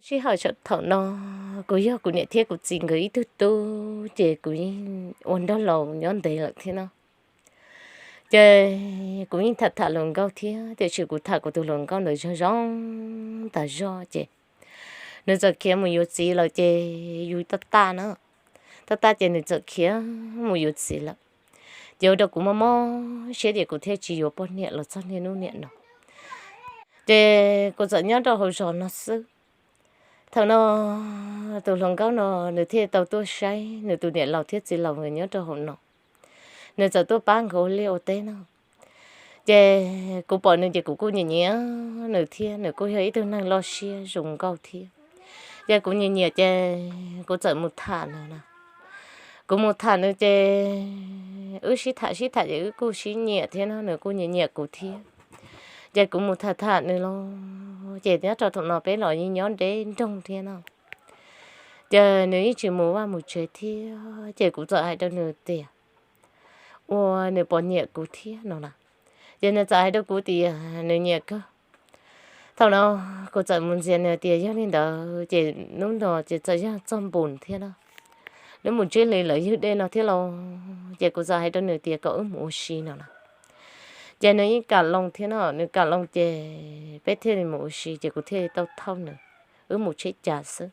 Sij hawm thaum no kuv yog kuv niam thiab kuv txiv nkawd ib tug tub ces kuv yeej ua nraug laus nyob ntev lawm thiab no. Ces kuv yeej tham tham hluas nkauj thiab, tiam sis kuv tham kuv tus hluas nkauj ntawd zoo zoo tas zog ces nws txawm khiav mus yuav txiv lawm ces yus toj tag na, toj tag ces nws txawm khiav mus yuav txiv lawm. Ces ua rau kuv mob mob siab ces kuv thiaj tsis yuav poj niam los txog niaj hnub niam no. Ces kuv txawm nyob rau hauv zos no xwb. Thaum no tus hluas nkauj no nws thiaj tau tuaj saib nws tus niam laus thiab txiv laus nkawd nyob rau hauv no. Nws txawm tuaj pab nkawd ua liaj ua teb no. Ces kuv pom nws ces kuv kuj nyiam nyiam nws thiab, nws kuj yog ib tug neeg loj siab zoo nkauj thiab. Ces kuv nyiam nyiam ces kuv txawm mus tham nws na. Kuv mus tham nws ces wb sib tham sib tham ces wb kuj sib nyiam thiab no, nws kuj nyiam nyiam kuv thiab. Ces kuv mus tham tham nws los ces nyob rau thaum no peb los yeej nyob nreb nroog thiab no. Ces nws yeej tsis mus vaj mus tsev thiab ces kuv txawm hais rau nws tias ua nws puas nyiam kuv thiab no na. Ces nws txawm hais rau kuv tias nws nyiam kawg. Thaum no kuv txawm mus ntxias nws tias yog li ntawd ces hnub no ces txawm yog txog npun thiab no, lub mus tsib hlis lawv ywg dej no thiab los ces kuv txawm hais rau nws tias kom wb mus ua si no na. Ces nws yeej kam loo thiab no, nws kam loo ces peb thiaj li mus ua si ces kuv thiaj li tau thauj nws wb mus tsheb cas xwb.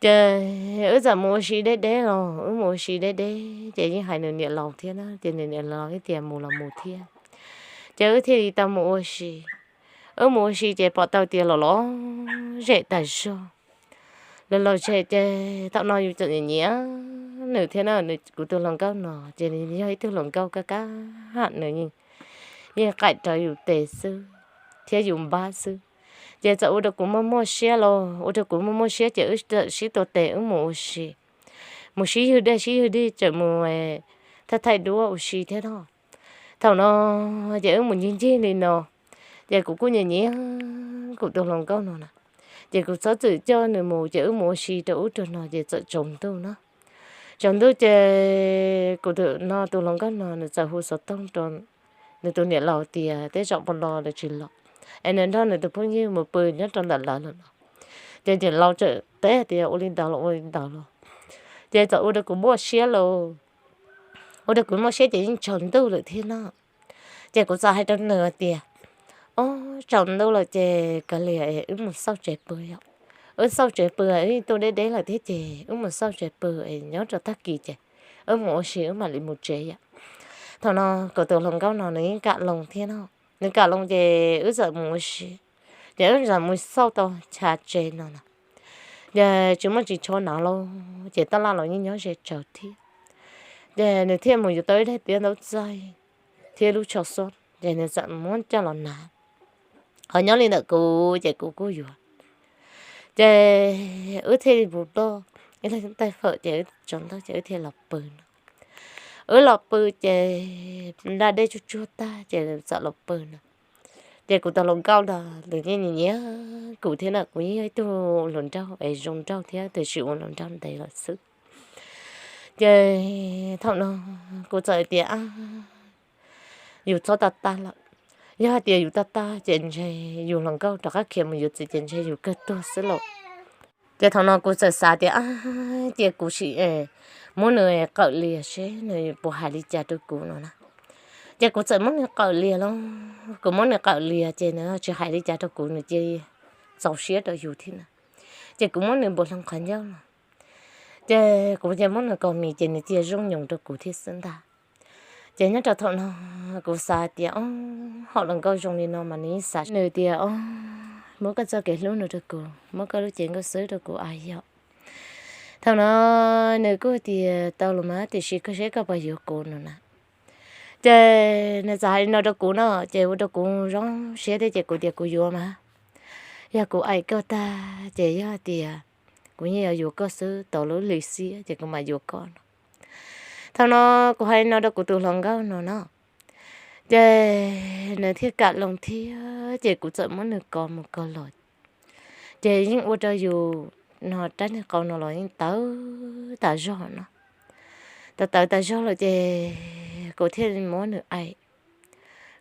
Ces wb txawm mus ua si deb deb los wb mus ua si deb deb ces yeej hais nws niam laus thiab na, ces nws niam laus tias mus los mus thiab. Ces wb thiaj li tau mus ua si. Wb mus ua si ces pom tau tias los lom zem tas zog. Los lom zem ces thaum no yus txawm nyiam nyiam nws thiab na, kuv tus hluas nkauj no ces nws yog ib tug hluas nkauj kaj kaj, nws yeej qaim rawv yus tes xwb thiab yus npab xwb. Ces txawm ua rau kuv muaj muaj siab los ua rau kuv muaj muaj siab ces wb txawm sib tua tes wb mus ua si, mus sib ywg dej sib ywg dig txawm mus thaij thaij duab ua si thiab no. Thaum no ces wb mus ncig ncig li no, ces kuv kuj nyiam nyiam kuv tus hluas nkauj no na. Ces kuv txhob txwm coj nws mus ces wb mus ua si rau ub rau no ces txawm tsaus ntuj na. Tsaus ntuj ces kuv tus no tus hluas nkauj no nws txawm hu xov tooj rau nws tus niam laus tias tej zaum puas los lawv tsis los, es nws nrog nws tus phooj ywg mus pw nyob rau ntawm lawv lawm no. Ces niam laus txawm teb tias ua li ntawd los ua li ntawd los, ces txawm ua rau kuv muaj siab los, ua rau kuv muaj siab ces yeej tsaus ntuj lawm thiab no. Ces kuv txawm hais rau nws tias, o, tsaus ntuj lawm ces kav liam wb mus xauj tsev pw yom. Wb xauj tsev pw, wb tuaj deb deb lawm thiab ces wb mus xauj tsev pw es nyob rau tag kis ces wb mus ua si wb mam li mus tsev yom. Thaum no kuv tus hluas nkauj no nws yeej kam loo thiab no, nws kam loo ces wb txawm mus ua si, ces wb txawm mus xauj tau chav tsev no na. Ces tsis muaj tsis tshuav nas los ces taj laj los yeej nyob ze tsawv thiab. Ces nws thiaj mus yuav tau ib daim tiab ntaub txaij thiab lub tsho xob ces nws txawm muab coj los hnav. Ho nyob li ntawm kuv ces kuv kuj yuav. Ces wb thiaj li mus noj ib leeg taij fawm ces wb tsaus ntuj ces wb thiaj los pw no. Wb los pw ces nra dej tsuag tsuag tag ces txawm los pw no. Ces kuv tus hluas nkauj no nws yeej nyiam nyiam kuv thiab na, kuv yeej yog ib tug hluas nraug es zoo nraug thiab tiam sis ua hluas nraug ntev lawm xwb. Ces thaum no kuv txawm tias, yus txhob tag tag lawm, yog hais tias yus tag tag ces ntshe yus hluas nkauj rov qab khiav mus yuav txiv ces ntshe yus kawg tuag xwb lauj. Ces thaum no kuv txawm xav tias, cia kuv sim muab nws qawm lias seb nws puas hais li cas rau kuv no na. Ces kuv txawm muab nws qawm lias los, kuv muab nws qawm lias ces nws tsis hais li cas rau kuv, nws cia li txaus siab rau yus thiab na. Ces kuv muab nws npuav hloov qhov ncauj los, ces kuv cia muab nws kaus hniav ces nws cia zoo nyoos rau kuv thiab xwb ntag. Ces nyob rau thaum no kuv xav tias, o, hom hluas nkauj zoo li no mas nws yeej xav nws tias, o, muab koj txoj kev hlub no rau kuv, muab koj lub cev nkauj xwb rau kuv a yom. Thaum no nws kuj tias tau los mas tiam sis koj seb koj puas yuav kuv no na. Ces nws txawm hais li no rau kuv no ces ua rau kuv zoo siab thiab ces kuv tias kuv yuav mas. Yog kuv aim koj tag ces yog tias kuv yeej yuav yuav koj xwb tau lub hli xiab ces kuv mam yuav koj no. Thaum no kuv hais li no rau kuv tus hluas nkauj no no, ces nws thiaj kam loo thiab ces kuv txawm muab nws kov mus kov los. Ces yeej ua rau yus no rab niag qau no los yeej tawv tas zog no. Tawv tawv tas zog lawm ces kuv thiaj muab nws aim.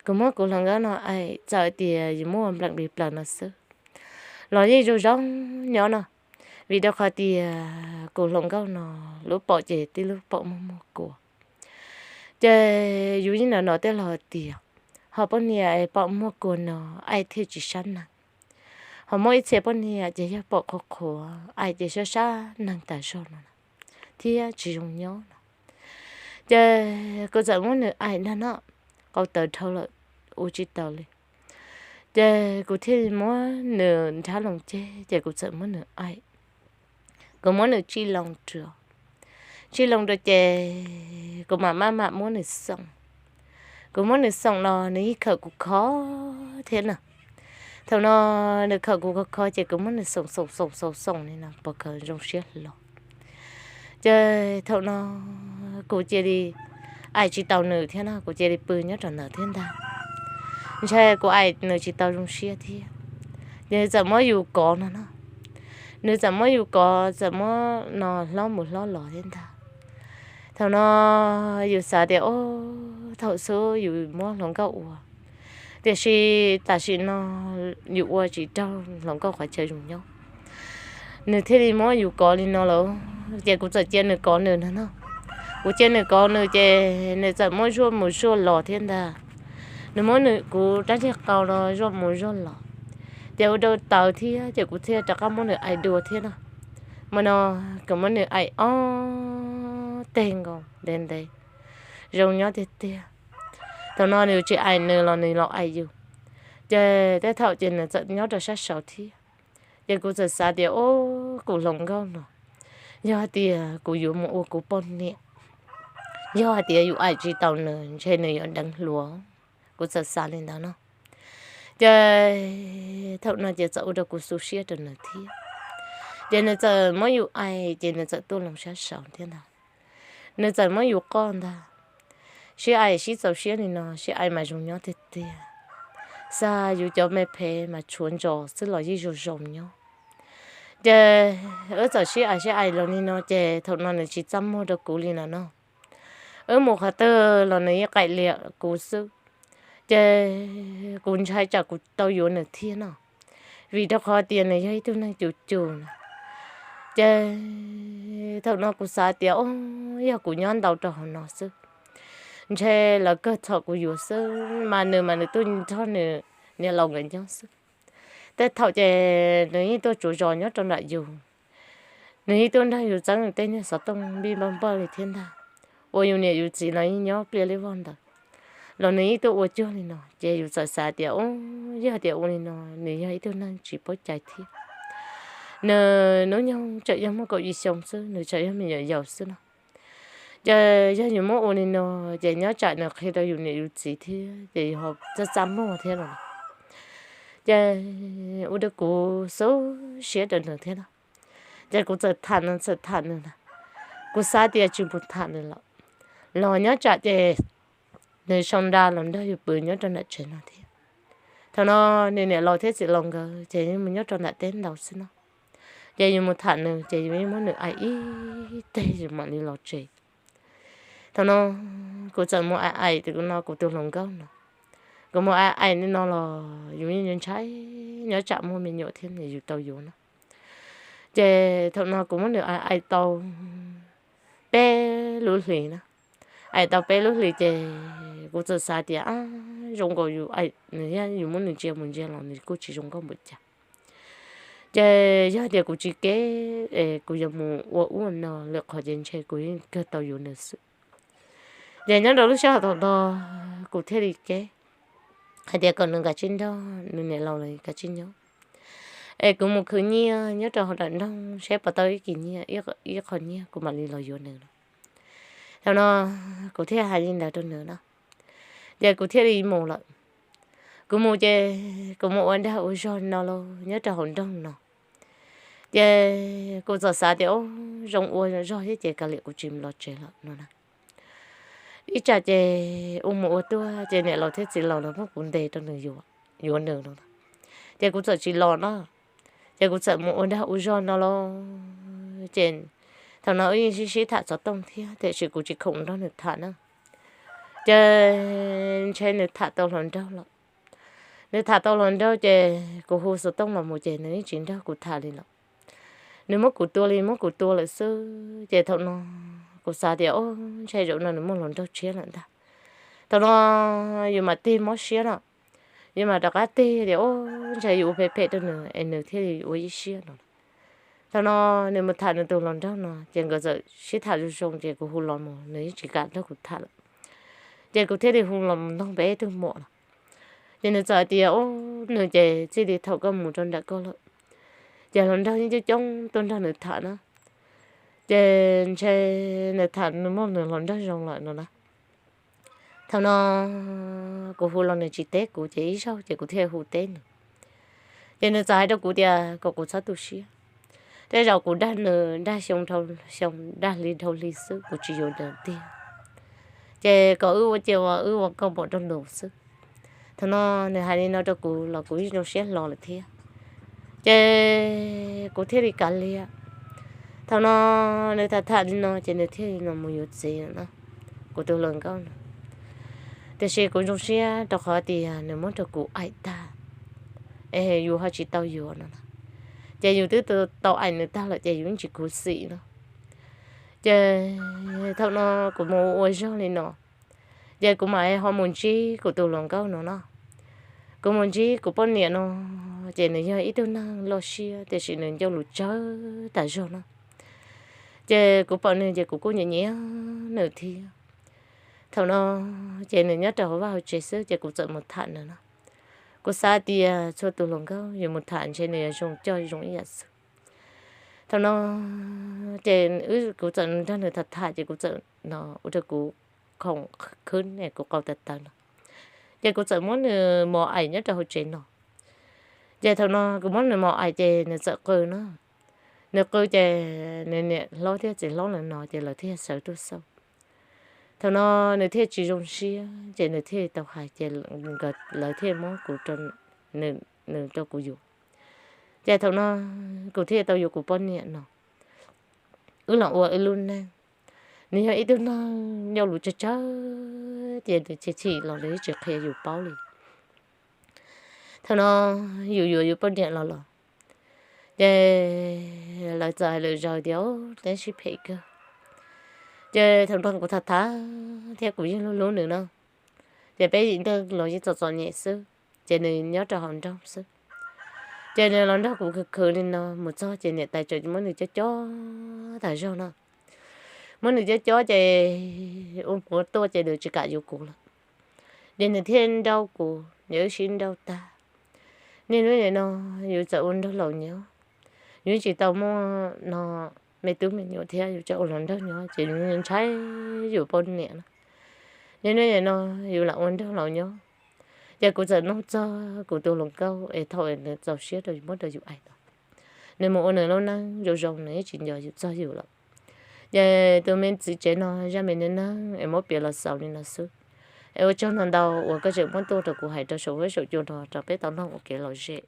Kuv muab kuv hluas nkauj no aim txawm tias yus muab ua npleem plis plaws no xwb. los yeej zoo zoo nyob no, vim rau qhov tias kuv hluas nkauj no lub paum ces tib lub paum muaj muaj kua. Ces yus yeej hnov hnov tej laus hais tias ho poj niam paum muaj kua no aim thiaj tsis sab neeg, ho muaj ib txhia poj niam ces yog paum qhuav qhuav aim ces sab sab neeg tas zog no thiab tsis zoo nyob no. Ces kuv txawm muab nws aim ntag no, qau tawv dhau lawm, ua tsis taus li. Ces kuv thiaj li muab nws nrhab loo ceg ces kuv txawm muab nws aim, kuv muab nws tsij loo rau, tsij loo rau ces kuv mam maj mam muab nws xoom. Kuv muab nws xoom los nws yeej khawm kuv khov thiab no. Thaum no nws khawm kuv khov khov ces kuv muab nws xoom xoom xoom xoom xoom li no puas khawv zoo siab hlo. Ces thaum no kuv cia li aim tsis taus nws thiab no, kuv cia li pw nyob rau ntawd thiab ntag. Ntshe kuv aim nws tsis tau zoo siab thiab, ces nws txawm muab yus kov no no. Nws txawm muab yus kov, txawm muab no hlob mus hlob los thiab ntag. Thaum no yus xav tias o, thaum xub yus muab hluas nkauj ua, tiam sis tam sim no yus ua tsis raug hluas nkauj qhov chaw zoo nyob, nws thiaj li muab yus kov li no lawm. Ces kuv txawm cia nws kov nws no no. Kuv cia nws kov nws ces nws txawm muab zuaj mus zuaj los thiab ntag. Nws muab nws kuv rab ntseg qau no zuaj mus zuaj los, ces ua rau tawv thiab ces kuv thiaj rov qab muab nws aim dua thiab no. Mas no kuv muab nws aim ob teg nkaus ntev ntev, zoo nyob tiag tiag. Thaum no nws tsis aim nws los nws los aim yus, ces tej thaum ces nws txawm nyob rau sab saud thiab. Ces kuv txawm xav tias o, kuv hluas nkauj no, yog hais tias kuv yuav mus ua kuv poj niam, yog hais tias yus aim tsis taus nws ntshe nws yuav deev hluas. Kuv txawm xav li ntawd no. Ces thaum no ces txawm ua rau kuv xu siab rau nws thiab. Ces nws txawm muab yus aim ces nws txawm tuaj loo sab saud thiab ntag. Nws txawm muab yus qoj ntag. Sib aim sib txaus siab li no, sib aim mas zoo nyob tiag tiag. Xav yus cov me phem mas tshuav ntsos xwb los yeej zoo zoo nyob. Ces wb txawm sib aim sib aim los li no ces thaum no nws tsis txaj muag rau kuv li no no. Wb mus qhov twg los nws yeej qaim liam kuv xwb. Ces kuv ntshai tsam kuv tau yuav nws thiab no, vim rau qhov tias nws yog ib tug neeg cum cum na. Ces thaum no kuv xav tias o, yog kuv nyob ntau rau hauv no xwb, ntshe lawv kawg txhom kuv yuav xwb, mas nws mas nws tuaj nrog nws niam laus nkawd nyob xwb. Tej thaum ces nws yeej tuaj tsuav zos nyob rau nram yus, nws yeej tuaj nrog yus txeeb nws tej niag xov tooj npij npawj npawj li thiab ntag. Ua yus niam yus txiv los yeej nyob pliaj li vog ntawd, los nws yeej tuaj ua cuag li no ces yus txawm xav tias o, yog tias ua li no nws yog ib tug neeg tsis paub cai thiab. Nws hnub nyoog tseem yog muaj kaum yim xyoo xwb, nws tseem yog me nyuam yaus xwb no. Ces yog yus muab ua li no ces nyob tsam nws qhia rau yus niam yus txiv thiab ces yus ho txaj txaj muag thiab los. Ces ua rau kuv xu siab rau nws thiab no. Ces kuv txawm tham nws txawm tham nws na, kuv xav tias tsis mus tham nws lawm, los nyob tsam ces nws sau nra los nrog yus pw nyob rau nram tsev no thiab. Thaum no nws niam laus thiab txiv laus nkawd ces yeej mus nyob rau nram teb ntau xwb no. Ces yus mus tham nws ces yus yeej muab nws aim ib teg yus mam li los tsev. Thaum no kuv txawm mus aim aim no kuv tus hluas nkauj no. Kuv mus aim aim li no los yus yeej ntshai, nyob tsam muaj me nyuam thiab yus tau yuav no. Ces thaum no kuv muab nws aim aim tau peb lub hlis na. Aim tau peb lub hlis ces kuv txawm xav tias zoo nkaus yus aim nws thiab yus muab nws ntsia mus ntsia los nws kuj tsis zoo nkauj npaum cas. Ces yog tias kuv tsis keb es kuv yuav mus ua ub ua no lwm qhov ces ntshe kuv yeej kawg tau yuav nws xwb. Ces nyob rau lub sij hawm thaum no kuv thiaj li keb hais tias kom nws kav tsij nrog nws niam laus los kav tsij nyob, es kuv mus khwv nyiaj nyob rau hauv nram nroog saib puas tau ib kis nyiaj, ib qho nyiaj kuv mam li los yuav nws no. Thaum no kuv thiaj hais li ntawd rau nws no, ces kuv thiaj li mus lawm. Kuv mus ces kuv mus ua dag ua zog no los nyob rau hauv nroog no. Ces kuv txawm xav tias o, zoo ua zog thiab ces kav liam kuv tsis los tsev lawm no na. Ib tsam ces ua mus ua tuaj ces niam laus thiab txiv laus lawv muab kuv ntes rau nws yuav nws no. Ces kuv txawm tsis los no, ces kuv txawm mus ua dag ua zog no los. Ces thaum no wb yeej sib sib tham xov tooj thiab tiam sis kuv tsis khoom nrog nws tham na. Ces ntshe nws tham tau hluas nraug lawm. Nws tham tau hluas nraug ces kuv hu xov tooj los mus ces nws yeej tsis nrog kuv tham li lawm. Nws muab kuv tua li muab kuv tua lawm xwb ces thaum no kuv xav tias o, ntshe zaum no nws muaj hluas nraug tshiab lawm ntag. Thaum no yus mam tig mob siab no, yus mam rov qab tig tias o, ntshe yus ua phem phem rau nws es nws thiaj li ua ib siab no. Thaum no nws mus tham nws tus hluas nraug no ces nkawd txawm sib tham zoo zoo ces kuv hu los mus nws yeej tsis kam nrog kuv tham lawm. Ces kuv thiaj li hu los mus nug peb tug muam no. Ces nws txawm hais tias o, nws ces txij li thaum koj mus rau nram koj lawm ces hluas nraug yeej coob coob tuaj nrog nws tham na. Ces ntshe nws tham nws muaj nws hluas nraug zoo lawm no na. Thaum no kuv hu los nws tsis teb kuv ces ib zaug ces kuv thiaj hu teb nws. Ces nws txawm hais rau kuv tias kom kuv txhob tu siab. Tej zaum kuv dag nws dag xyoo dhau xyoo, dag hli dhau hli xwb, kuv tsis yuav nws tiag. Ces kom wb ua cia uas wb ua nkauj muam rau nws xwb. Thaum no nws hais li no rau kuv los kuv yeej zoo siab hlo lawm thiab. Ces kuv thiaj li kav liam. Thaum no nws tham tham li no ces nws thiaj li no mus yuav txiv na, kuv tus hluas nkauj no. Tiam sis kuv zoo siab rau qhov tias nws muab rau kuv aim tag, es yus ho tsis tau yuav no na. Ces yus twb tau aim nws tag lawm ces yus yeej tsis khuv xim no. Ces thaum no kuv mus ua zog li no, ces kuv mam ho mus ntsib kuv tus hluas nkauj no no. Kuv mus ntsib kuv poj niam no, ces nws yog ib tug neeg loj siab tiam sis nws ncauj lus tsawg tas zog no. Ces kuv pom nws ces kuv kuj nyiam nyiam nws thiab. Thaum no ces nws nyob rau hauv vaj hauv tsev xwb ces kuv txawm mus tham nws no. Kuv xav tias txhua tus hluas nkauj yus mus tham ntshe nws yuav zoo coj zoo ib yam xwb. Thaum no ces kuv txawm nrog nws tham tham ces kuv txawm no ua rau kuv khoom khwb es kuv qau taws taws no. Ces kuv txawm muab nws mos aim nyob rau hauv tsev no. Ces thaum no kuv muab nws mos aim ces nws txawm qw no. Nws qw ces nws niam hlob thiab txiv hlob lawv no ces lawv thiaj sawv tuaj xauj. Thaum no nws thiaj tsis zoo siab ces nws thiaj tau hais ces lawv thiaj muab kuv, nws rau kuv yuav. Ces thaum no kuv thiaj tau yuav kuv poj niam no. Wb los ua wb lub neej. Nws yog ib tug neeg ncauj lus tsawg tsawg ces nws chim chim los nws tsis qhia yus paub li. Thaum no yus yuav yus poj niam los los, ces lawv txawm hais lawm zaws tias neb sib phem kawg. Ces thaum no kuv tham tham thiab kuv yeej hlub hlub nws na. Ces peb yim neeg los yeej txom txom nyem xwb, ces nws nyob rau hauv nroog xwb. Ces nws los nrog kuv khwv khwv li no mus txog ces niam tais tseem muab nws cob cob tas zog no. Muab nws cob cob ces ua puav tuaj ces nws tsis kam yuav kuv lawm. Ces nws thiaj nrauj kuv, nws wb sib nrauj tag. Niaj hnub nim no yus txawm ua nraug laus nyob, yus tsis tau muaj no me tub me nyuam thiab, yus tseem ua hluas nraug nyob ces yus ntshai yus poj niam na. Niaj hnub nim no yus lam ua nraug laus nyob, ces kuv txawm nug txog kuv tus hluas nkauj es thaum nws txaus siab rau muab rau yus aim no, nws mus ua nws lub neej zoo zoo nws yeej tsis nco yus txog yus lawm. Ces tus me txiv tsev no zaj me neej neeg es muab piav los xaus li no xwb. Es ua tsaug ntau ntau uas koj tseem muab tuaj rau kuv hais rau saum huab saum cua no rau peb tau mloog ua kev lom zem.